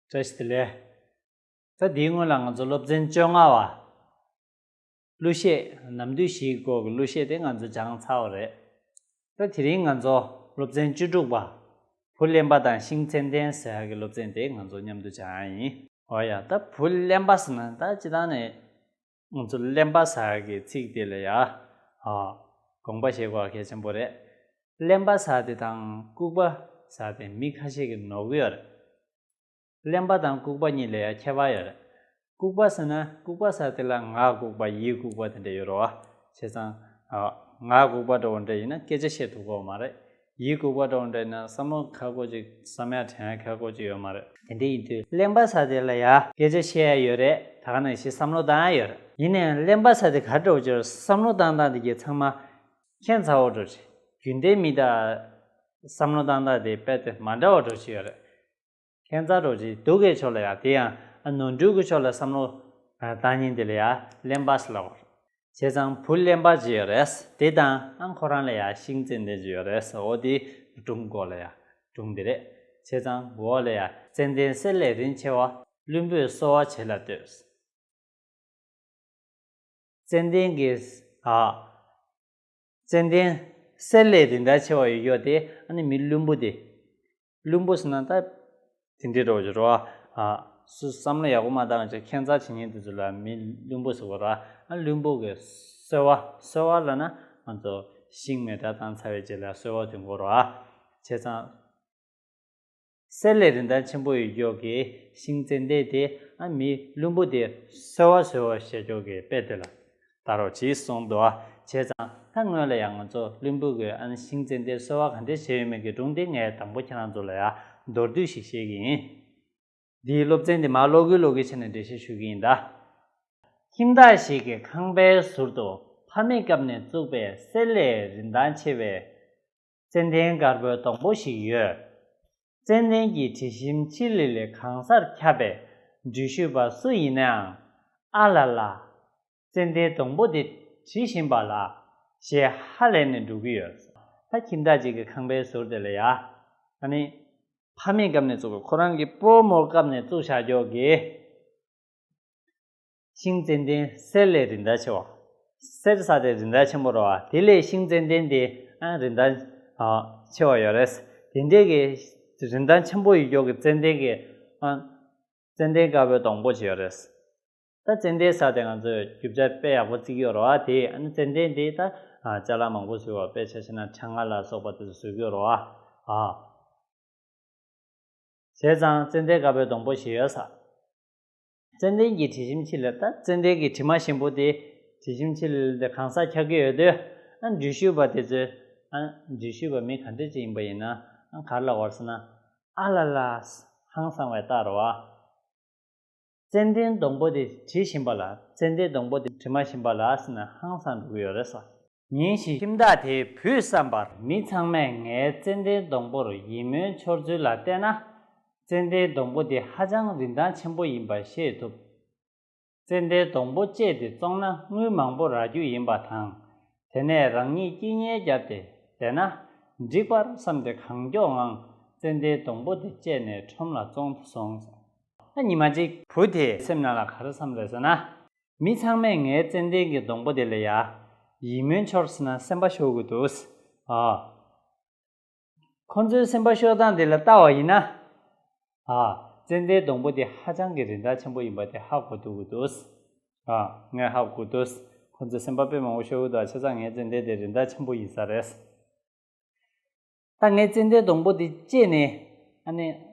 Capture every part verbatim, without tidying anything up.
བཀྲ་ཤིས་བདེ་ལེགས། ད་འདིའི་སྔོན་ལ་ང་ཚོ་སློབ་ཚན་བཅོ་ལྔ་བ། གླུ་གཞས། ནམ་དུས་བཞིའི་སྐོར་གྱི་གླུ་གཞས་དེ་ང་ཚོ་སྦྱངས་ཚར་བ་རེད། ད་དེ་རིང་ང་ཚོ་སློབ་ཚན་བཅུ་དྲུག་པ། བུ་གླེན་པ་དང་ཤིང་ཙན་དན་ཟེར་ཡག་གི་སློབ་ཚན་དེ་ང་ཚོ་མཉམ་དུ་སྦྱང་ཡག་ཡིན། འོ་ཡ། ད་བུ་གླེན་པ་ཟེར་ན་ད་སྤྱིར་བཏང་ནས། ང་ཚོ་གླེན་པ་ཟེར་གྱི་ཚིག་དེ་ལ་ཡ། ཨ། དགོངས་པ་བཞེས་དགོས་གལ་ཆེན་པོ་རེད། གླེན་པ་ཟེར་དེ་དང་ལྐུགས་པ་ཟེར་དེ་མི་ཁ་ཤས་ཀྱིས་ནོར་གྱི་ཡོད་རེད། གླེན་པ་དང་ལྐུགས་པ་གཉིས་ལ་ཡ་ཁྱད་པར་ཡོད་རེད། ལྐུགས་པ་ཟེར་ན་ལྐུགས་པ་ཟེར་དེ་ལ་ངག་ལྐུགས་པ་ཡིད་ལྐུགས་པ་དེ་འདྲ་ཡོད་རེད་བ། བྱས་ཙང་། ཨ། ངག་ལྐུགས་པ་འདྲ་བོ་འདྲ་ཡིན་ན་སྐད་ཆ་བཤད་ཐུབ་ཀྱི་མ་རེད། ཡིད་ལྐུགས་པ་འདྲ་བོ་འདྲ་ཡིན་ན་བསམ་བློ་ཁ་སྐོར་ཅིག་བསམ་ཡག་དྲན་ཡག་ཁ་སྐོར་ཅིག་ཡོད་མ་རེད། དེ་འདྲ་ཡིན་དུས་གླེན་པ་ཟེར་དེ་ལ་ཡ་སྐད་ཆ་བཤད་ཡག་ཡོད་རེད། ད་ག་ནང་བཞིན་བསམ་བློ་བཏང་ཡག་ཡོད་རེད། ཡིན་ནའང་གླེན་པ་ཟེར་དེ་ག་འདྲ་བོ་ཅིག་བསམ་བློ་བཏང་སྟངས་དེ་གྱད་ཚང་མ་ཁྱད་མཚར་བོ་འདྲ་བོ་ཅིག་རྒྱུན་ལྡན་མི་དང་བསམ་བློ་བཏང་སྟངས་དེ་དཔེ་དེ་མ་འདྲ་བོ་འདྲ་བོ་ཅིག་ཡོད་རེད། ཁྱད་མཚར་འདྲ་བོ་ཅིག་སྡུག་གི་ཕྱོགས་ལ་ཡ། དེ་ཡང་ནོར་འཁྲུལ་གྱི་ཕྱོགས་ལ་བསམ་བློ་བཏང་མཁན་དེ་ལ་ཡ་གླེན་པ་ཟེར་ལབ་པ་རེད། བྱས་ཙང་བུ་གླེན་པ་ཅིག་ཡོད་རེད། དེ་དང་ཨ་ཁོ་རང་ལ་ཡ་ཤིང་ཙན་དན་ཅིག་ཡོད་རེད། འོ་དེ་སྒྲུང་སྐོར་ལ་ཡ་སྒྲུང་དེ་རེད། བྱས་ཙང་འོག་ལ་ཡ་ཙན་དན་གསེར་ལས་རིན་ཆེ་བ། བླུན་པོས་གསོལ་བ་བྱེད་ལ་ལྟོས། ཙན་དན་གྱི། ཨ། ཙན་དན་གསེར་ལས་རིན་ཐང་ཆེ་བ་ཡོད་ཡོད་དེ་ཨ་ནི་མི་བླུན་པོ་དེ། བླུན་པོ་ཟེར་ན་ད་དེ་འདྲའི་འདྲ་བོ་ཅིག་རེད་བ། ཨ། སུ་བསམ་བློ་ཡག་པོ་མ་བཏང་བྱས་ཁྱད་མཚར་བྱེད་མཁན་དེ་ཚོ་ལ་མི་བླུན་པོ་ཟེར་བ་རེད་བ། ཨ། བླུན་པོ་གི་གསོལ་བ། གསོལ་བ་ལབ་ན་ང་ཚོ་ཤིང་མེ་སྲེག་བཏང་ཚར་བའི་རྗེས་ལ་གསོལ་བ་འདོན་དགོས་རེད་བ། བྱས་ཙང་། གསེར་ལས་རིན་ཐང་ཆེན་པོ་ཡོད་ཀྱོག་གི་ཤིང་ཙན་དན་དེ་ཨ་མི་བླུན་པོ་དེ་གསོལ་བ་གསོལ་བ་བྱེད་ཀྱོག་གི་དཔེ་དེ་ལ་ལྟ་རོགས་གྱིས་གསུངས་འདུག་བ། བྱས་ཙང་ད་སྔོན་ལ་ཡང་ང་ཚོ་བླུན་པོ་གི་ཨ་ནི་ཤིང་ཙན་དན་གསོལ་བ་ག་འདྲས་བྱས་ཡོད་མེད་ཀྱི་སྒྲུང་དེ་ངས་དང་པོ་ཁྱེད་རང་ཚོ་ལ་ཡང་མདོར་བསྡུས་ཤིག་བཤད་ཀྱི་ཡིན། འདིའི་སློབ་ཚན་འདི་མར་ཀློག་གི་ཀློག་གི་བྱས་ནས་འགྲེལ་བཤད་ཞུ་གི་ཡིན་ད། ཁྱིམ་བདག་ཞིག་གི་ཁང་པའི་ཟུར་དུ་ཕ་མེས་སྐབས་ནས་བཙུགས་པའི་གསེར་ལས་རིན་ཐང་ཆེ་བའི་ཙན་དན་དཀར་པོའི་སྡོང་པོ་ཞིག་ཡོད། ཙན་དན་གྱི་དྲི་ཞིམ་ཆི་ལི་ལི་གང་སར་ཁྱབ་པས་འགྲུལ་བཞུད་པ་སུ་ཡིན་ནའང་། ཨ་ལ་ལ། ཙན་དན་སྡོང་པོ་དེ་དྲི་ཞིམ་པ་ལ། ཞེས་ཧ་ལས་ནས་འགྲོ་གི་ཡོད། ད་ཁྱིམ་བདག་ཅིག་གི་ཁང་པའི་ཟུར་དེ་ལ་ཡ། ཨ་ནི། ཕ་མེས་སྐབས་ནས་བཙུགས་པའི་ཁོ་རང་གི་སྤོ་རྨོ་སྐབས་ནས་བཙུགས་བཞག་ཀྱོག་གི་ཤིང་ཙན་དན་གསེར་ལས་རིན་ཐང་ཆེ་བ། གསེར་ཟེར་དེ་རིན་ཐང་ཆེན་པོ་རེད་བ། དེ་ལས་ཤིང་ཙན་དན་དེ་ཨ་རིན་ཐང་ཨ་ཆེ་བ་ཡོད་རེད། དེ་འདྲའི་གི་རིན་ཐང་ཆེན་པོ་ཡོད་ཀྱོག་གི་ཙན་དན་གྱི་ཨ་ཙན་དན་དཀར་པོའི་སྡོང་པོ་ཅིག་ཡོད་རེད། ད་ཙན་དན་ཟེར་དེ་ང་ཚོས་རྒྱུ་ཆ་དཔེ་ཡག་པོ་བརྩི་གི་ཡོད་རེད་བ། དེ་ཨ་ནི་ཙན་དན་དེ་ད་ཨ་ཅ་ལག་མང་པོ་བཟོས་པ། དཔེ་ཆ་བཞག་ན་ཕྲེང་བ་ལ་སོགས་པ་དེ་ཚོ་བཟོ་གི་ཡོད་རེད་བ། ཨ། བྱས་ཙང་ཙན་དན་དཀར་པོའི་སྡོང་པོ་ཞིག་ཡོད་ས། ཙན་དན་གྱི་དྲི་ཞིམ་ཆི་ལི། ད་ཙན་དན་གྱི་དྲི་མ་ཞིམ་པོ་དེ། དྲི་ཞིམ་ཆི་ལི་དེ་གང་སར་ཁྱབ་ཀྱི་ཡོད་དུས། ཨ་འགྲུལ་བཞུད་པ་དེ་ཚོས། ཨ་འགྲུལ་བཞུད་པ་མི་ག་འདྲ་ཅིག་ཡིན་པ་ཡིན་ན། ཨ་ག་རེ་ལབ་དགོས་རེད་ཟེར་ན། ཨ་ལ་ལ། ཧང་སང་བའི་རྟགས་རེད་བ། ཙན་དན་སྡོང་པོ་དེ་དྲི་ཞིམ་པ་ལ། ཙན་དན་སྡོང་པོ་དེ་དྲི་མ་ཞིམ་པ་ལ་ཟེར་ནས་ཧང་སང་འགྲོ་གི་ཡོད་རེད་ཟེར། ཉིན་ཞིག་ཁྱིམ་བདག་དེའི་བུས་བསམ་པར། མི་ཚང་མས་ངའི་ཙན་དན་སྡོང་པོར་ཡིད་སྨོན་འཆོར་ཚུལ་ལ་བལྟས་ན། ཙན་དན་སྡོང་པོ་དེ་ཧ་ཅང་རིན་ཐང་ཆེན་པོ་ཡིན་པ་ཤེས་ཐུབ། ཙན་དན་སྡོང་པོ་བཅད་དེ་བཙོངས་ན་དངུལ་མང་པོ་རག་རྒྱུ་ཡིན་པ་དང་། དེ་ནས་རང་ཉིད་སྐྱིད་ཉལ་བརྒྱབ་སྟེ་བསྡད་ན་འགྲིག་པར་བསམས་ཏེ་གང་མགྱོགས་ངང་ཙན་དན་སྡོང་པོ་དེ་བཅད་ནས་ཁྲོམ་ལ་བཙོང་དུ་སོང་། ཨ་ཉི་མ་གཅིག་བུ་དེས་སེམས་ནང་ལ་ག་རེ་བསམ་རེད་ཟེར་ན། མི་ཚང་མས་ངའི་ཙན་དན་གྱི་སྡོང་པོ་དེ་ལ་ཡ་ཡིད་སྨོན་འཆོར་ཟེར་ན་སེམས་པ་ཤོར་གྱི་འདུག། ཨ། ཁོ་ཚོའི་སེམས་པ་ཤོར་སྟངས་དེ་ལ་བལྟས་པ་ཡིན་ན། ཨ། ཙན་དན་སྡོང་པོ་དེ་ཧ་ཅང་གི་རིན་ཐང་ཆེན་པོ་ཡིན་པ་དེ་ཧ་གོ་ཐུབ་ཀྱི་འདུག། ཨ། ངས་ཧ་གོ་འདུག། ཁོ་ཚོའི་སེམས་པ་དཔེ་མང་པོ་ཤོར་གྱི་འདུག། བྱས་ཙང་ངའི་ཙན་དན་དེ་རིན་ཐང་ཆེན་པོ་ཡིན་ས་རེད། ད་ངས་ཙན་དན་སྡོང་པོ་དེ་བཅད་ནས་ཨ་ནི་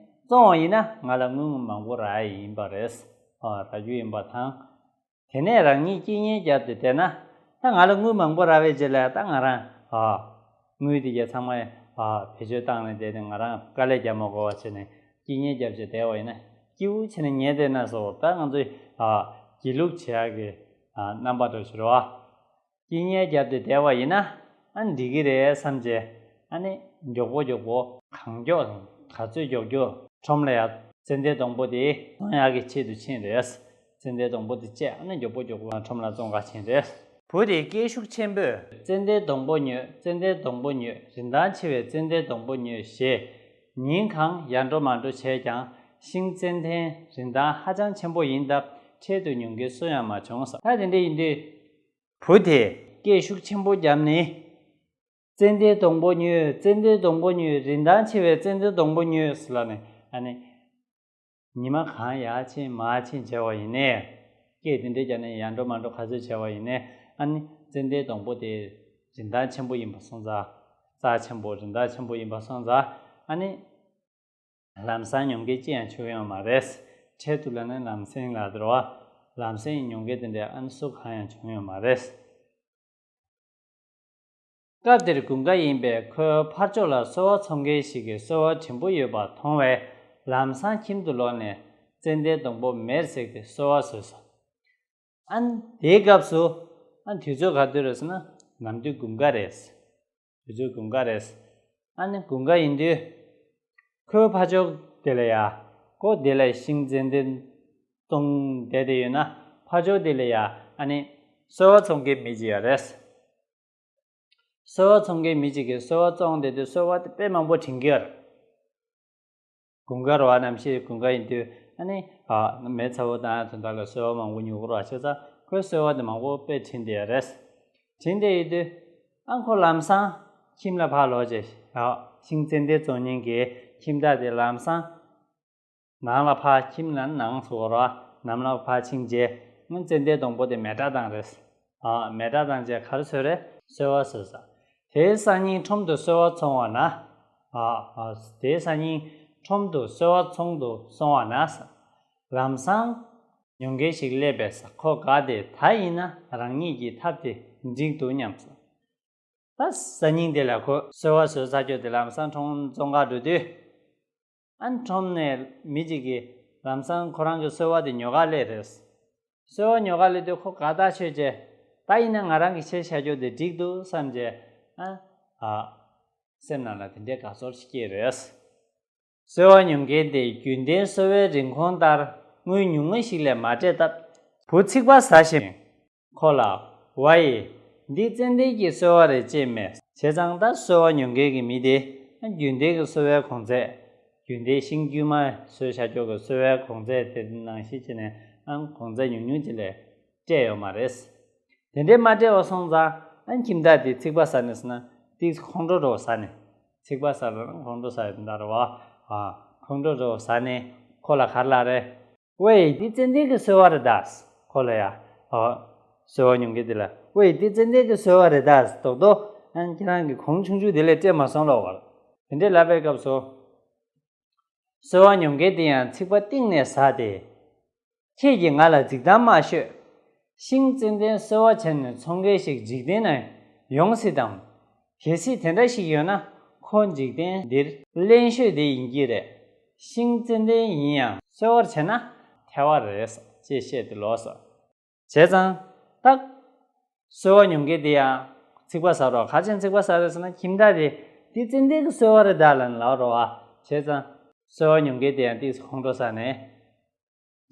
བཙོང་བ་ཡིན་ན་ང་ལ་དངུལ་མང་པོ་རག་ཡིན་པ་རེད། ཨ། རག་རྒྱུ་ཡིན་པ་དང་། དེ་ནས་རང་ཉིད་སྐྱིད་ཉལ་བརྒྱབ་སྟེ་བསྡད་ན། ད་ང་ལ་དངུལ་མང་པོ་རག་པའི་རྗེས་ལ་ད་ང་རང་། ཨ། དངུལ་དེ་གྱད་ཚང་མ། ཨ། བེད་སྤྱོད་བཏང་ནས་བསྡད་ནས་ང་རང་དཀའ་ལས་རྒྱག་མ་དགོས་པ་བྱས་ནས་སྐྱིད་ཉལ་བརྒྱབ་བྱས་བསྡད་པ་ཡིན་ན། སྐྱིད་པོ་བྱས་ནས་ཉལ་བསྡད་ན་བཟོ། ད་ང་ཚོས། ཨ། སྒྱིད་ལུག་བྱེད་ཡག་གི། ཨ། རྣམ་པ་འདྲ་ཞིག་རེད་བ། སྐྱིད་ཉལ་བརྒྱབ་སྟེ་བསྡད་པ་ཡིན་ན། ཨ། འགྲིག་གི་རེད་བསམ་བྱས། ཨ་ནི་མགྱོགས་པོ་མགྱོགས་པོ་གང་མགྱོགས་དང་ག་ཚོད་མགྱོགས་མགྱོགས་ཁྲོམ་ལ་ཡ་ཙན་དན་སྡོང་པོ་དེ་བཙོང་ཡག་གི་ཆེད་དུ་ཕྱིན་རེད། ཙན་དན་སྡོང་པོ་དེ་བཅད། ཨ་ནི་མགྱོགས་པོ་མགྱོགས་པོ་ཁྲོམ་ལ་བཙོང་ག་ཕྱིན་རེད། བུ་དེ་སྐད་ཤུགས་ཆེན་པོས། ཙན་དན་སྡོང་པོ་ཉོས། ཙན་དན་སྡོང་པོ་ཉོས། རིན་ཐང་ཆེ་བའི་ཙན་དན་སྡོང་པོ་ཉོས་ཞེས། ཉིན་གང་ཡར་འགྲོ་མར་འགྲོ་བྱས་ཀྱང་ ཤིང་ཙན་དན་རིན་ཐང་ཧ་ཅང་ཆེན་པོ་ཡིན་སྟབས་འཕྲལ་དུ་ཉོ་མཁན་སུ་ཡང་མ་བྱུང་ཟེར། ད་དེ་འདྲ་ཡིན་དུས་བུ་དེས་སྐད་ཤུགས་ཆེན་པོ་བརྒྱབ་ནས། ཙན་དན་སྡོང་པོ་ཉོས། ཙན་དན་སྡོང་པོ་ཉོས། རིན་ཐང་ཆེ་བའི་ཙན་དན་སྡོང་པོ་ཉོས་ཟེར་ལབ་ནས། ཨ་ནི། ཉི་མ་གང་ཡར་ཕྱིན་མར་ཕྱིན་བྱས་པ་ཡིན་ནའི། སྐད་དེ་འདྲ་རྒྱག་ནས་ཡར་འགྲོ་མར་འགྲོ་ག་ཚོད་བྱས་པ་ཡིན་ནའི། ཨ་ནི་ཙན་དན་སྡོང་པོ་དེ་རིན་ཐང་ཆེན་པོ་ཡིན་པ་སོང་ཙང་། རྩ་ཆེན་པོ་རིན་ཐང་ཆེན་པོ་ཡིན་པ་སོང་ཙང་། ཨ་ནི། ལམ་སང་ཉོ་མཁན་ཅི་ཡང་བྱུང་ཡོད་མ་རེད། འཕྲལ་དུ་ལབ་ན་ལམ་སེང་ལབ་དེ་རེད་བ། ལམ་སེང་ཉོ་མཁན་དེ་འདྲ་ཨ་ནི་སུ་གང་ཡང་བྱུང་ཡོད་མ་རེད། སྐབས་དེར་དགུན་ཁ་ཡིན་པས་ཁོའི་ཕར་ཕྱོགས་ལ་གསོལ་བ་འཚོང་མཁན་ཞིག་གིས་གསོལ་བ་བྲིན་པོ་ཡོད་པ་མཐོང་བས། ལམ་སང་ཁྱིམ་དུ་ལོག་ནས་ཙན་དན་སྡོང་པོ་མེར་བསྲེགས་ཏེ་གསོལ་བ་བཟོས་སོ། ཨ་ནི་དེའི་སྐབས་སུ། ཨ་ནི་དུས་ཚོད་ག་དུས་རེད་ཟེར་ན། ནམ་དུས་དགུན་ཁ་རེད། དུས་ཚོད་དགུན་ཁ་རེད། ཨ་ནི་དགུན་ཁ་ཡིན་དུས། ཁོའི་ཕ་ཕྱོགས་དེ་ལ་ཡ། སྒོ་དེ་ལ་ཤིང་ཙན་དན་བཙོང་བསྡད་དེ་ཡོད་ན། ཕ་ཕྱོགས་དེ་ལ་ཡ། ཨ་ནི་གསོལ་བ་འཚོང་མཁན་མི་གཅིག་ཡོད་རེད། གསོལ་བ་འཚོང་མཁན་མི་གཅིག་གིས་གསོལ་བ་བཙོང་བསྡད་དུས་གསོལ་བ་དེ་དཔེ་མང་པོ་བྲིན་གྱི་ཡོད་རེད། དགུན་ཁ་རེད་བ། གནམ་གཤིས་དགུན་ཁ་ཡིན་དུས། ཨ་ནི། ཨ། མེ་ཚ་པོ་བཏང་ཡག་དོན་དག་ལ་གསོལ་བ་མང་པོ་ཉོ་དགོས་རེད་བ། བྱས་ཙང་ཁོས་གསོལ་བ་དེ་མང་པོ་དཔེ་བྲིན་བསྡད་ཡོད་རེད། བྲིན་བསྡད་ཡོད་དུས། ཨ། ཁོ་ལམ་སང་ཁྱིམ་ལ་ཕར་ལོག་བྱས། ཨ། ཤིང་ཙན་དན་བཙོང་མཁན་གྱི་ཁྱིམ་བདག་དེ་ལམ་སང་ནང་ལ་ཕར། ཁྱིམ་ལ་ནང་ཟེར་དགོས་རེད་བ། ནང་ལ་ཕར་ཕྱིན་རྗེས། ཨ། ཙན་དན་སྡོང་པོ་དེ་མེ་སྲེག་བཏང་རེད། ཨ། མེ་སྲེག་བཏང་རྗེས་ག་རེ་བཟོས་རེད། གསོལ་བ་བཟོས་ས། དེའི་སང་ཉིན་ཁྲོམ་དུ་གསོལ་བ་འཚོང་བ་ན། ཨ། ཨ། དེའི་སང་ཉིན་ཁྲོམ་དུ་གསོལ་བ་འཚོང་དུ་སོང་བ་ན། ལམ་སང་ཉོ་མཁན་ཞིག་སླེབས་པས། ཁོ་དགའ་སྟེ། ད་ཡིན་ན་རང་ཉིད་ཀྱི་ཐབས་དེ་འགྲིག་འདུག་སྙམ་སོང་། ད་སང་ཉིན་དེ་ལ་ཁོ་གསོལ་བ་བཟོས་ཚར་ཀྱོག་དེ་ལམ་སང་ཁྲོམ་བཙོང་གར་འགྲོ་དུས། ཨ། ཁྲོམ་ནས་མི་གཅིག་གིས་ལམ་སང་ཁོ་རང་གི་གསོལ་བ་དེ་ཉོ་གར་སླེབས་རེད། གསོལ་བ་ཉོ་གར་སླེབས་དུས་ཁོ་དགའ་ཐག་ཆོད་བྱས། ད་ཡིན་ན་ང་རང་གིས་བྱས་བཞག་ཀྱོག་དེ་འགྲིག་འདུག་བསམ་བྱས། ཨ། ཨ། སེམས་ནང་ལ་དེ་འདྲའི་དགའ་ཚོར་ཞིག་སྐྱེས་རེད། གསོལ་བ་ཉོ་མཁན་དེས་རྒྱུན་ལྡན་གསོལ་བའི་རིན་གོང་ལྟར་དངུལ་ཉུང་ངུ་ཞིག་ལས་མ་སྤྲད་སྟབས། བུ་ཚིག་པ་ཟ་བཞིན། ཁོ་ལ། ཝའི། འདི་ཙན་དན་གྱི་གསོལ་བ་རེད་ཅེས་སྨྲས། བྱས་ཙང་ད་གསོལ་བ་ཉོ་མཁན་གྱི་མི་དེ། རྒྱུན་ལྡན་གྱི་གསོལ་བའི་གོང་ཚད། རྒྱུན་ལྡན་ཤིང་རྒྱུ་མ་བཟོས་བཞག་ཀྱོག་གི་གསོལ་བའི་གོང་ཚད་དེ་ནང་བཞིན་བྱས་ནས། ཨང་། གོང་ཚད་ཉུང་ཉུང་ཅིག་ལས་སྤྲད་ཡོད་མ་རེད། དེ་འདྲའི་མ་སྤྲད་པ་སོང་ཙང་། ཨ། ཁྱིམ་བདག་དེ་ཚིག་པ་ཟ་ནས་ཟེར་ན། ཏིག་ཁོང་ཁྲོ་འདྲ་བོ་ཟ་ནས། ཚིག་པ་ཟ་ལབ་ན་ཁོང་ཁྲོ་ཟ་ཡི་འདྲ་བ། ཨ། ཁོང་ཁྲོ་འདྲ་བོ་ཟ་ནས་ཁོ་ལ་ག་རེ་ལབ་རེད། ཝེ། འདི་ཙན་དན་གྱི་གསོལ་བ་རེད་ད། ཁོ་ལ་ཡ། ཨ། གསོལ་བ་ཉོ་མཁན་དེ་ལ། ཝེ། འདི་ཙན་དན་གྱི་གསོལ་བ་རེད་ད། རྡོག་རྡོག་ཨ། ཁྱེད་རང་གིས་གོང་ཆུང་ཆུང་དེ་ལས་སྤྲད་མ་སོང་ལབ་པ་རེད། དེ་འདྲའི་ལབ་པའི་སྐབས་སུ། གསོལ་བ་ཉོ་མཁན་དེ་ཡང་ཚིག་པ་གཏིང་ནས་ཟ་སྟེ། ཁྱེད་ཀྱིས་ང་ལ་རྫིག་གཏམ་མ་ཤོད། ཤིང་ཙན་དན་གསོལ་བ་བྱས་ནས་འཚོང་མཁན་ཞིག་འཇིག་རྟེན་ན་ཡོང་སྲིད་དམ། གལ་སྲིད་དེ་འདྲ་ཞིག་ཡོད་ན། ཁོ་འཇིག་རྟེན་འདིར་གླེན་ཤོས་དེ་ཡིན་གྱི་རེད། ཤིང་ཙན་དན་ཡིན་ཡང་གསོལ་བ་བྱས་ན་ཐལ་བ་རེད་ཅེས་བཤད་དེ་ལོག་སོང་། བྱས་ཙང་། ད། གསོལ་བ་ཉོ་མཁན་དེ་ཡང་ཚིག་པ་ཟ་རོགས། ག་རེ་བྱས་ནས་ཚིག་པ་ཟ་རེད་ཟེར་ན། ཁྱིམ་བདག་དེ། འདི་ཙན་དན་གྱི་གསོལ་བ་རེད་ད་ལབ་ནས་ལབ་རོགས་ཨ། བྱས་ཙང་། གསོལ་བ་ཉོ་མཁན་དེ་ཡང་ཏོག་ཙམ་ཁོང་ཁྲོ་ཟ་ནས།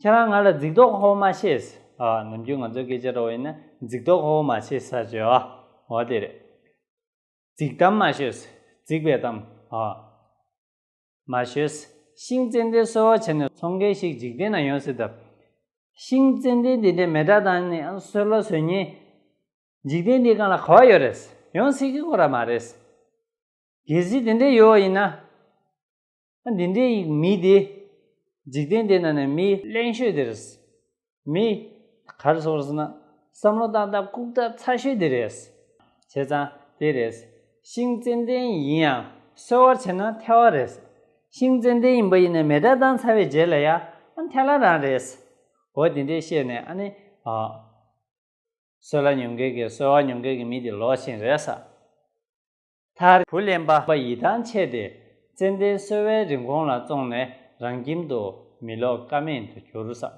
ཁྱེད་རང་ང་ལ་རྫིག་མདོག་ཁ་པོ་མ་བཤད། ཨ། ནམ་རྒྱུན་ང་ཚོའི་སྐད་ཆ་འདྲ་བོ་ཡིན་ན། རྫིག་མདོག་ཁ་པོ་མ་བཤད་ཟེར་བྱས་ཨ། འོ་དེ་རེད། རྫིག་གཏམ་མ་ཤོད། རྫིག་པའི་གཏམ། ཨ། མ་ཤོད། ཤིང་ཙན་དན་གསོལ་བ་བྱས་ནས་འཚོང་མཁན་ཞིག་འཇིག་རྟེན་ན་ཡོང་སྲིད་སྟབས། ཤིང་ཙན་དན་འདི་འདྲའི་མེ་སྲེག་བཏང་ནས་གསོལ་བ་བཟོ་མཁན། འཇིག་རྟེན་འདིའི་སྒང་ལ་ག་པར་ཡོད་རེད། ཡོང་སྲིད་ཀྱི་ཁོ་རང་མ་རེད། གལ་སྲིད་དེ་འདྲ་ཡོད་པ་ཡིན་ན། ཨ། འདི་འདྲའི་མི་དེ། འཇིག་རྟེན་འདི་ནང་ནས་མི་གླེན་ཤོས་དེ་རེད། མི། ག་རེ་ཟེར་ན། བསམ་བློ་བཏང་སྟངས་ལྐུགས་སྟབས་ཚ་ཤོས་དེ་རེད། བྱས་ཙང་དེ་རེད། ཤིང་ཙན་དན་ཡིན་ཡང་གསོལ་བ་བྱས་ན་ཐལ་བ་རེད། ཤིང་ཙན་དན་ཡིན་པ་ཡིན་ན་མེ་སྲེག་བཏང་ཚར་བའི་རྗེས་ལ་ཡང་ཐལ་བ་རང་རེད། འོ་དེ་འདྲས་བཤད་ནས་ཨ་ནི། ཨ། གསོལ་བ་ཉོ་མཁན་གྱི། གསོལ་བ་ཉོ་མཁན་གྱི་མི་དེ་ལོག་ཕྱིན་རེད་ས། མཐར་བུ་གླེན་པ་ཡིད་ཐང་ཆད་དེ། ཙན་དན་གསོལ་བའི་རིན་གོང་ལ་བཙོངས་ནས་རང་ཁྱིམ་དུ་མི་ལོག་ཀ་མེད་དུ་གྱུར་ས།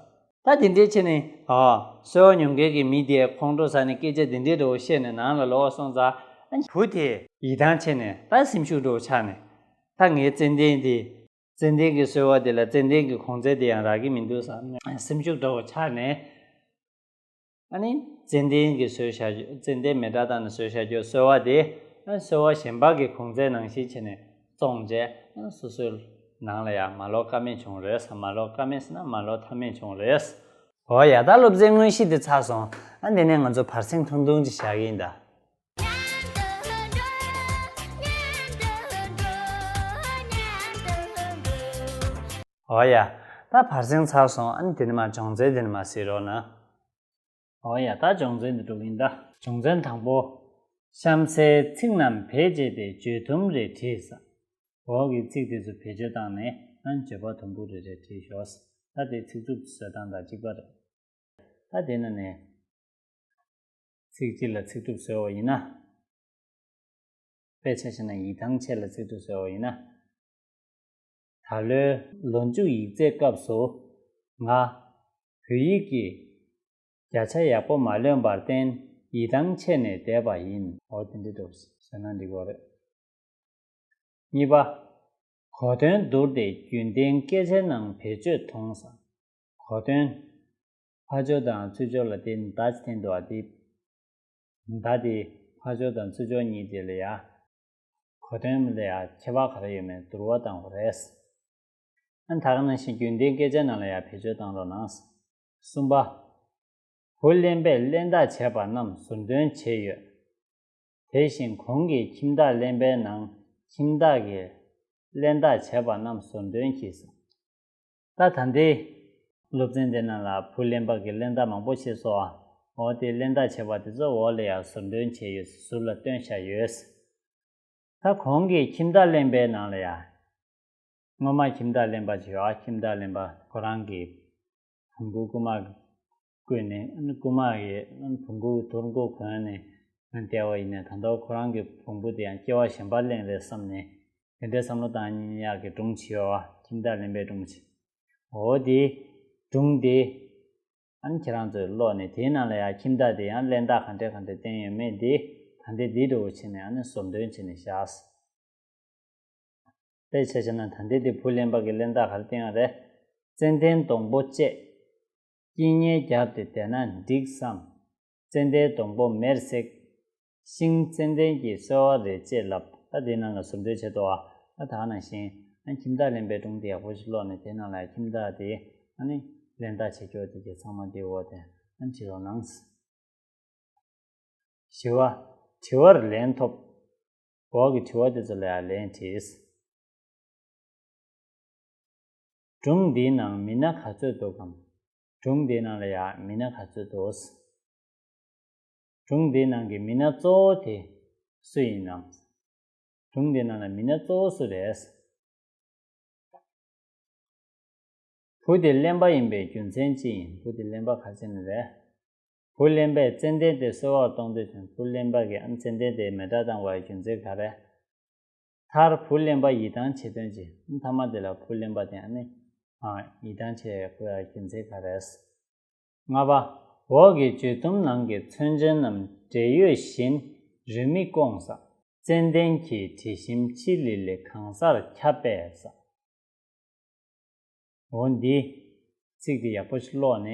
ད་དེ་འདྲའི་ཆེ་ནས། ཨ། གསོལ་བ་ཉོ་མཁན་གྱི་མི་དེས་ཁོང་ཁྲོ་ཟ་ནས་སྐད་ཆ་དེ་འདྲའི་འདྲ་བོ་བཤད་ནས་ནང་ལ་ལོག་སོང་ཙང་། བུ་དེ་ཡིད་ཐང་ཆད་ནས། ད་སེམས་ཤུགས་འདྲ་བོ་ཆག་ནས། ད་ངའི་ཙན་དན་དེ། ཙན་དན་གྱི་གསོལ་བ་དེ་ལ་ཙན་དན་གྱི་གོང་ཚད་དེ་ཡང་རག་གི་མི་འདུག་བསམ་ནས་སེམས་ཤུགས་འདྲ་བོ་ཆག་ནས། ཨ་ནི་ཙན་དན་གྱི་གསོལ་བཞག། ཙན་དན་མེ་སྲེག་བཏང་ནས་གསོལ་བཞག་རྒྱུ་གསོལ་བ་དེ། ཨ། གསོལ་བ་གཞན་པ་གི་གོང་ཚད་ནང་བཞིན་བྱས་ནས་བཙོངས་རྗེས། ཨ། སོ་སོའི་ ནང་ལ་ཡང་མ་ལོག་ཀ་མེད་བྱུང་རེད། མ་ལོག་ཀ་མེད་ཟེར་ན་མ་ལོག་མཐའ་མེད་བྱུང་རེད། འོ་ཡ། ད་སློབ་ཚན་དངོས་གཞི་དེ་ཚར་སོང་། ཨ་འདི་ནས་ང་ཚོ་བར་གསེང་ཐུང་ཐུང་ཅིག་བཞག་གི་ཡིན་ད། འོ་ཡ། ད་བར་གསེང་ཚར་སོང་། ཨ་ནི་དེ་ནས་མར་སྦྱོང་ཚན་དེ་ནས་མར་གཟིགས་རོགས་གནང་། འོ་ཡ། ད་སྦྱོང་ཚན་འདི་འགྲོ་གི་ཡིན་ད། སྦྱོང་ཚན་དང་པོ། གཤམ་གསལ་ཚིག་རྣམས་བེད་སྤྱད་དེ་བརྗོད་ཐུམ་རེ་བྲིས་ས། འོག་གི་ཚིག་དེ་ཚོ་བེད་སྤྱོད་བཏང་ནས་ཨ་ནི་བརྗོད་པ་དུམ་བུ་རེ་རེ་བྲིས་ཤོག། ད་དེ་ཚིག་གྲུབ་བཟོ་སྟངས་དང་གཅིག་པ་རེད། ད་དེ་ནང་ནས་ཚིག་གཅིག་ལ་ཚིག་གྲུབ་བཟོས་པ་ཡིན་ན། དཔེ་ཆ་བཞག་ན་ཡི་དམ་ཆེ་ལ་ཚིག་གྲུབ་བཟོས་པ་ཡིན་ན། ད་ལོའི་ལོ་མཇུག་ཡིག་ཚད་སྐབས་སུ་ང་བོད་ཡིག་གི་བརྒྱ་ཆ་ཡག་པོ་མ་ལོན་པར་བརྟེན་ཡི་དམ་ཆེ་ནས་བསྡད་པ་ཡིན། འོ་དེ་འདྲ་འདུག་བཟོས་ན་འགྲིག་གི་རེད། གཉིས་པ། གོ་དོན་བསྡུར་ཏེ་རྒྱུན་ལྡན་སྐད་ཆའི་ནང་བེད་སྤྱོད་གཏོང་ས། གོ་དོན། ཕར་ཕྱོགས་དང་ཚུར་ཕྱོགས་ལ་བརྟེན་མདའ་ཅིག་འཐེན་འདུག་པ་དེ། མདའ་དེ་ཕར་ཕྱོགས་དང་ཚུར་ཕྱོགས་གཉིས་དེ་ལ་ཡ། གོ་དོན་ལ་ཡ་ཁྱད་པར་ག་རེ་ཡོད་མེད་བསྡུར་བ་བཏང་བ་རེད། ཨ་ནི་ད་ག་ནང་བཞིན་རྒྱུན་ལྡན་སྐད་ཆའི་ནང་ལ་ཡ་བེད་སྤྱོད་བཏང་རོགས་གནང་། གསུམ་པ། བུ་གླེན་པས་གླེན་རྟགས་བྱས་པ་རྣམས་ཟུར་འདོན་བྱས་ཡོད། དེ་བཞིན་གོང་གི་ཁྱིམ་བདག་གླེན་པའི་ནང་ཁྱིམ་བདག་གིས་གླེན་རྟགས་བྱས་པ་རྣམས་ཟུར་འདོན་གྱིས། ད་ད་ལྟའི་སློབ་ཚན་འདི་ནང་ལ་བུ་གླེན་པ་གིས་གླེན་རྟགས་མང་པོ་བྱས་སོང་། འོ་དེ་གླེན་རྟགས་བྱས་པ་དེ་ཚོ་འོག་ལ་ཡང་ཟུར་འདོན་བྱས་ཡོད། ཟུར་ལ་བཏོན་བཞག་ཡོད། ད་གོང་གི་ཁྱིམ་བདག་གླེན་པའི་ནང་ལ་ཡ། སྔོན་མ་ཁྱིམ་བདག་གླེན་པ་ཅིག་ཡོད། ཁྱིམ་བདག་གླེན་པ་ཁོ་རང་གི་བོང་བུ་རྐུ་མ་བརྐུས་ནས། རྐུ་མ་ཡིས་བོང་བུ་དོར་མགོ་གོན་ནས་བསྡད་པ་ཡིན་ནའི། ད་ལྟ་ཁོ་རང་གི་བོང་བུ་དེ་ཡང་སྐྱེ་བ་གཞན་པ་ལེན་རེད་བསམ་ནས། དེ་འདྲའི་བསམ་བློ་བཏང་ཡག་གི་སྒྲུང་ཅིག་ཡོད། ཁྱིམ་བདག་གླེན་པའི་སྒྲུང་ཅིག་འོ་དེ་སྒྲུང་དེ་ཨ་ནི་ཁྱེད་རང་ཚོས་ཀློག་ནས་དེའི་ནང་ལ་ཡང་ཁྱིམ་བདག་དེ་ཡང་གླེན་རྟགས་ག་འདྲ་ག་འདྲ་བསྟན་ཡོད་མེད་དེ། ད་ལྟའི་འདི་འདྲ་བོ་བྱས་ནས་ཨ་ནི་ཟུར་འདོན་བྱས་ནས་བཞག་དཔེ་ཆ་བཞག་ན་ད་ལྟའི་འདི་བུ་གླེན་པ་གིས་གླེན་རྟགས་ག་རེ་བསྟན་ཡོད་རེད། ཙན་དན་སྡོང་པོ་བཅད། སྐྱེས་ངན་བརྒྱབ་སྟེ་བསྡད་ན་འགྲིག་བསམ། ཙན་དན་སྡོང་པོ་མེར་བསྲེགས། ཤིང་ཙན་དན་གྱིས་གསོལ་བ་རེ་བཅས་ལབ། ད་དེའི་ནང་ལ་ཟུར་འདོན་བྱས་འདུག་པ། ད་ད་ག་ནང་བཞིན་ཨ་ཁྱིམ་བདག་གླེན་པའི་སྒྲུང་དེ་ཡག་པོ་ཞིག་ཀློག་ནས་དེའི་ནང་ལ་ཁྱིམ་བདག་དེ་ཨ་ནི་གླེན་རྟགས་བྱེད་རྒྱུ་དེ་གའི་ཚང་མ་དེའི་འོག་དེ་ཨ་ནི་བྲིས་རོགས་གནང་། བཞི་པ། དྲི་བར་ལན་ཐོབས། འོག་གི་དྲི་བ་དེ་ཚོ་ལ་ཡང་ལན་བྲིས། སྒྲུང་འདིའི་ནང་མི་སྣ་ག་ཚོད་འདུག་གམ། སྒྲུང་འདིའི་ནང་ལ་ཡང་མི་སྣ་ག་ཚོད་འདུག་སྒྲུང་འདིའི་ནང་གི་མི་སྣ་གཙོ་བོ་དེ་སུ་ཡིན་ནམ། སྒྲུང་འདིའི་ནང་ལ་མི་སྣ་གཙོ་བོ་སུ་རེད། བུ་དེ་གླེན་པ་ཡིན་པའི་རྒྱུ་མཚན་ཅི་ཡིན། བུ་དེ་གླེན་པ་ག་རེ་བྱས་ནས་རེད། བུ་གླེན་པས་ཙན་དན་དེ་གསོལ་བར་གཏོང་དུས་ཙམ། བུ་གླེན་པ་གིས་ཨ་ཙན་དན་དེ་མེ་སྲེག་བཏང་བའི་རྒྱུ་མཚན་ག་རེ། མཐར་བུ་གླེན་པ་ཡིད་ཐང་ཆད་དོན་ཅི། མཐའ་མ་དེ་ལ་བུ་གླེན་པ་དེ་ཨ་ནི་ཨ་ཡིད་ཐང་ཆད་ཁོ་ཡ་རྒྱུ་མཚན་ག་རེ། ལྔ་པ། འོག་གི་བརྗོད་ཐུམ་ནང་གི་མཚོན་བྱ་རྣམས་འབྲེལ་ཡོད་བཞིན་རིས་མེད་བསྐོངས་ས། ཙན་དན་གྱི་དྲི་ཞིམ་ཆི་ལི་ལི་གང་སར་ཁྱབ་པས་ས། འོ་འདི་ཚིག་འདི་ཡག་པོ་ཞིག་ཀློག་ནས་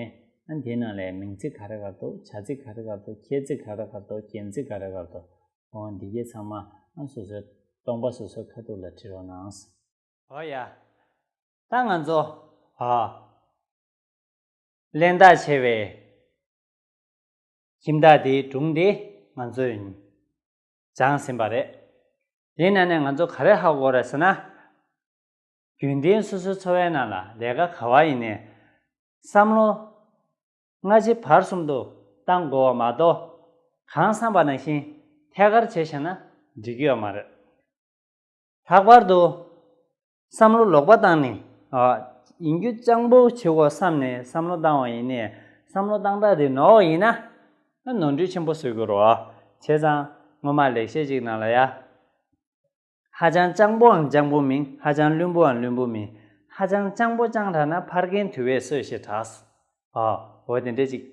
ཨ་འདིའི་ནང་ལ་མིང་ཚིག་ག་རེ་ག་རེ་འདུག་བྱ་ཚིག་ག་རེ་ག་རེ་འདུག་སྐྱེད་ཚིག་ག་རེ་ག་རེ་འདུག་རྒྱན་ཚིག་ག་རེ་ག་རེ་འདུག་འོ་འདི་གའི་ཚང་མ་ཨ་སོ་སོའི་སྟོང་པ་སོ་སོའི་ཁ་ཐུག་ལ་བྲིས་རོགས་གནང་། འོ་ཡ། ད་ང་ཚོ་ཨ་གླེན་རྟགས་ཆེ་བའི་ཁྱིམ་བདག་དེའི་སྒྲུང་དེ་ང་ཚོས་སྦྱངས་ཟིན་པ་རེད། དེའི་ནང་ནས་ང་ཚོ་ག་རེ་ཧ་གོ་རེད་ཟེར་ན། རྒྱུན་ལྡན་སོ་སོའི་འཚོ་བའི་ནང་ལ་ལས་ཀ་ག་བ་ཡིན་ནའི་བསམ་བློ་སྔ་ཕྱི་བར་གསུམ་དུ་བཏང་དགོས་པ་མ་གཏོགས། གང་བསམ་པ་ནང་བཞིན་ཐད་ཀར་བྱས་བཞག་ན་འགྲིག་གི་ཡོད་མ་རེད། ལྷག་པར་དུ་བསམ་བློ་ལོག་པ་བཏང་ནས་ཨ་ཡིན་རྒྱུ་སྤྱང་པོ་བྱེད་དགོས་བསམ་ནས་བསམ་བློ་བཏང་བ་ཡིན་ནའི་བསམ་བློ་བཏང་སྟངས་དེ་ནོར་བ་ཡིན་ན་ནོར་འཁྲུལ་ཆེན་པོ་བཟོ་དགོས་རེད་བ། བྱས་ཙང་སྔོན་མ་ལེགས་བཤད་ཅིག་ནང་ལ་ཡ། ཧ་ཅང་སྤྱང་པོའང་སྤྱང་པོ་མིན། ཧ་ཅང་བླུན་པོའང་བླུན་པོ་མིན། ཧ་ཅང་སྤྱང་པོ་སྤྱང་དྲགས་ན་ཕར་རྒྱན་དུལ་བས་གསོད་ཞེས་གྲགས། ཨ་འོ་དེ་འདྲ་ཅིག་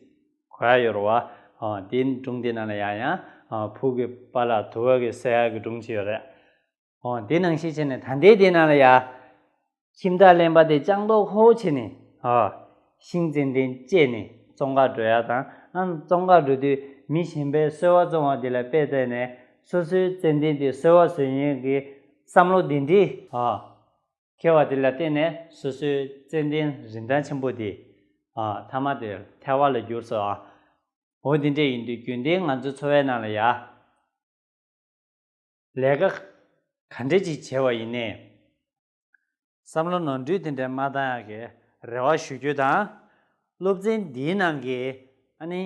གོ་ཡ་ཡོད་རེད་བ། ཨ་དེ་སྒྲུང་དེ་ནང་ལ་ཡང་ཡང་ཨ་ཕུག་གི་པཱ་ལགས་དུ་བ་གི་ཟེར་ཡག་གི་སྒྲུང་ཅིག་ཡོད་རེད། ཨོ་དེ་ནང་བཞིན་བྱས་ནས་ད་ལྟའི་དེ་ནང་ལ་ཡ། ཁྱིམ་བདག་གླེན་པ་དེ་སྤྱང་མདོག་ཁ་པོ་བྱས་ནས་ཨ་ཤིང་ཙན་དན་བཅད་ནས་བཙོང་གར་འགྲོ་ཡ་དང་། ཨ་བཙོང་གར་འགྲོ་དུས་མི་གཞན་པའི་སོལ་བ་བཙོང་བ་དེ་ལ་དཔེ་བལྟས་ནས་སོ་སོའི་ཙན་དན་དེ་སོལ་བ་བཟོ་མཁན་གྱི་བསམ་བློ་དེ་འདྲའི་ཨ་ འཁེལ་བ་དེ་ལ་བརྟེན་ནས་སོ་སོའི་ཙན་དན་རིན་ཐང་ཆེན་པོ་དེ་ཨ་ཐ་མ་དེ་ཐལ་བ་ལ་གྱུར་སོང་ཨ། འོ་དེ་འདྲ་ཡིན་དུས་རྒྱུན་ལྡན་ང་ཚོའི་འཚོ་བའི་ནང་ལ་ཡ། ལས་ཀ་ག་འདྲ་ཅིག་བྱས་པ་ཡིན་ནའི། བསམ་བློ་ནོར་འཁྲུལ་དེ་འདྲ་མ་བཏང་ཡག་གི་རེ་བ་ཞུ་རྒྱུ་དང་། སློབ་ཚན་འདིའི་ནང་གི་ཨ་ནི།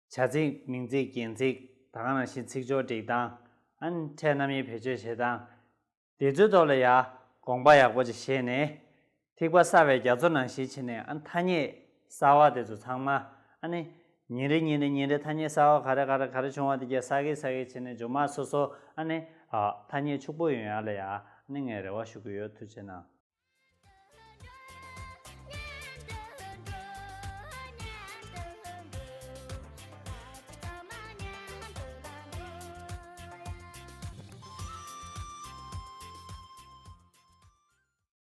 བྱ་ཚིག་མིང་ཚིག་རྒྱན་ཚིག་ད་ག་ནང་བཞིན་ཚིག་སྦྱོར་སྒྲིག་སྟངས། ཨ་ནི་ཕྲད་རྣམ་དབྱེ་བེད་སྤྱོད་བྱེད་སྟངས། དེ་ཚོའི་ཐོག་ལ་ཡ་དགོངས་པ་ཡག་པོ་ཅིག་བཞེས་ནས། ཐིགས་པ་བསགས་པའི་རྒྱ་མཚོ་ནང་བཞིན་བྱས་ནས་ཨ་ཐ་སྙད་གསར་བ་དེ་ཚོ་ཚང་མ་ཨ་ནི་ཉིན་རེ་ཉིན་རེ་ཉིན་རེ་ཐ་སྙད་གསར་བ་ག་རེ་ག་རེ་ག་རེ་བྱུང་བ་དེ་གས་གསར་གི་གསར་གི་བྱས་ནས་མཇུག་མ་སོ་སོ་ཨ་ནི་ཨ་ཐ་སྙད་ཕྱུག་པོ་ཡོང་ཡག་ལ་ཡ་ཨ་ནི་ངས་རེ་བ་ཞུ་གི་ཡོད། ཐུགས་རྗེ་གནང་།